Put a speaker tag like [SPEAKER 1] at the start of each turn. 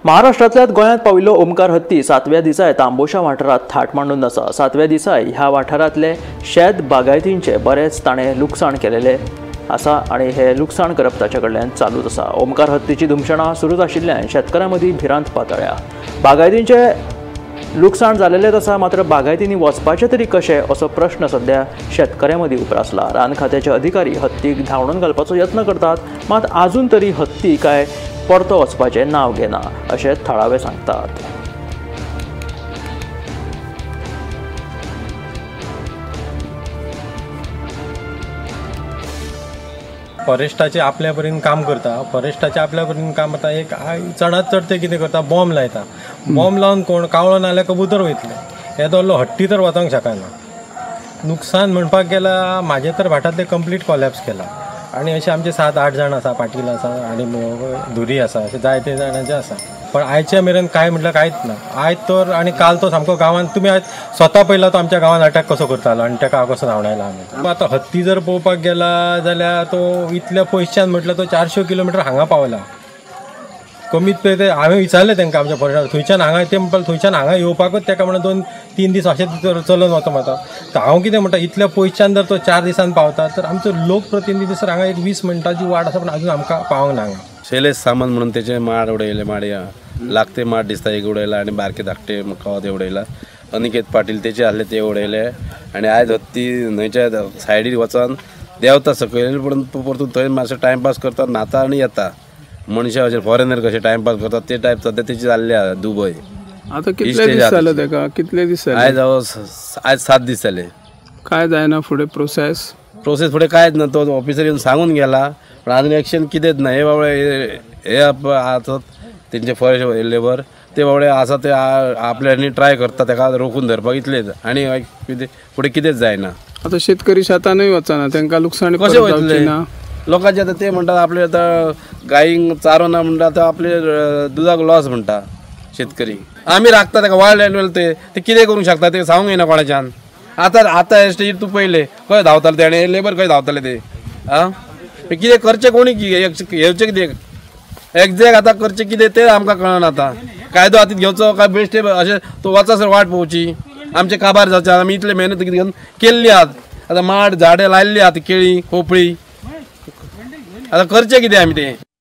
[SPEAKER 1] महाराष्ट्रांतल्यान गोंयांत पाविल्लो ओमकार हत्ती सातव्या दिसाय तांबोशा वाठारांत थाट मांडून आसा. सातव्या दिसाय ह्या वाठारांतले शेत बागायतींचे बरेंच ताणें लुकसाण केलेलें आसा आनी हे लुकसाण करप ताचे कडल्यान चालूच आसा. ओमकार हत्तीची धुमशणां सुरूच आशिल्ल्यान शेतकारां मदीं भिरांत पातळ्या. बागायतींचे लुकसाण जालेलेंच आसा, मात्र बागायतींनी वचपाचें तरी कशें असो प्रश्न सध्या शेतकऱ्यां मदीं उप्रासला. रान खात्याचे अधिकारी हत्तीक धांवडून घालपाचो यत्न करतात, मात आजून तरी हत्ती काय परतो वचपाचें नांव घेना अशें थळावे सांगतात.
[SPEAKER 2] फॉरेस्टाचे आपल्या परीन काम करता, फॉरेस्टाचे आपल्या परीन काम करता. एक चडांत चड ते कितें करता, बॉम्ब लायता. बॉम्ब लावन कोण कावळो नाल्यार कबूतर वयतले, हे दोल्लो हट्टी तर वचोंक शकना. नुकसान म्हणपाक गेल्यार म्हाजें तर भाटांतलें कंप्लीट कॉलॅप्स केला. आनी अशे आमचे 7-8 जाण आसा, पाटील आसा आनी धुरी आसा, अशे जायते जाणांचे आसा. पण आयच्या मेरेन कांय म्हटल्यार कांयच ना. आयज तर आनी काल तो सामको गांवांत, तुमी आयज स्वता पयला तो आमच्या गांवांत अटॅक कसो करतालो आनी ताका कसो धांवडायला आमी. आतां हत्ती जर पळोवपाक गेला जाल्यार तो इतल्या पयसच्यान म्हटल्यार तो 400 किलोमिटर हांगा पावला. कमीत पळय ते हांवें विचारलें तांकां आमच्या फॉरेस्टार, थंयच्यान हांगा ते म्हणपाक थंयच्यान हांगा येवपाकूच ताका म्हणून 2-3 दीस अशें चलून वचो वता. तर हांव कितें म्हणटा, इतल्या पयसच्यान जर तो 4 दिसान पावता तर आमचो लोकप्रतिनिधी सर हांगा एक 20 मिनटांची वाट आसा, पण अजून आमकां पावंक ना हांगा.
[SPEAKER 3] शैलेश सामंत म्हणून तेचे माड उडयले, माडया लागते माड दिसता एक उडयला आनी बारके धाकटे कवा ते उडयला. अनिकेत पाटील तेचे आहले ते उडयले. आनी आयज हत्ती न्हंयच्या सायडीर वचोन देंवता सकयल, पूण परतून थंय मातसो टायमपास करता, न्हाता आनी येता. मनशां अशे फॉरेनर कशे टायमपास करतात ते टायप सद्या तेची जाल्ली आसा दुबय.
[SPEAKER 4] आतां कितले दीस जाले ताका, कितले दीस जाले?
[SPEAKER 3] आयज आयज 7 दीस जाले.
[SPEAKER 4] काय जायना फुडें प्रोसेस?
[SPEAKER 3] प्रोसेस फुडें कांयच ना. तो ऑफिसर येवन सांगून गेला, पण अजून एक्शन कितेंच ना. हे बाबडे हे आसात तेंचे फॉरेस्ट लेबर, ते बाबडे आसा ते आपल्यानी ट्राय करता ताका रोखून धरपाक, इतलेच. आनी फुडें कितेंच जायना.
[SPEAKER 4] आतां शेतकरी शेतानूय वचना, तांकां लुकसाण
[SPEAKER 3] कशें वयतलें लोकांचे? आतां ते म्हणटात आपले आतां गायींक चारो ना म्हणटा, आतां आपले दुदाक लॉस म्हणटा शेतकरी. आमी राखता ताका वायल्ड एनिमल, ते कितें करूंक शकता ते सांगूंक येना कोणाच्यान. आतां आतां हे स्टेजीर तूं पयले खंय धांवताले ते आनी लेबर खंय धांवताले ते, आं कितें करचें कोणी घेवचें कितें एक्झॅक्ट आतां करचें कितें तें आमकां कळना. आतां कायदो हातींत घेवचो काय बेश्टे अशें तो वचसर वाट पळोवची. आमचें काबार जावचें. आमी इतले मेहनत घेवन केल्ली आहात, आतां माड झाडां लायल्ली आहात, केळी खोपळी, आतां करचें कितें आमी तें.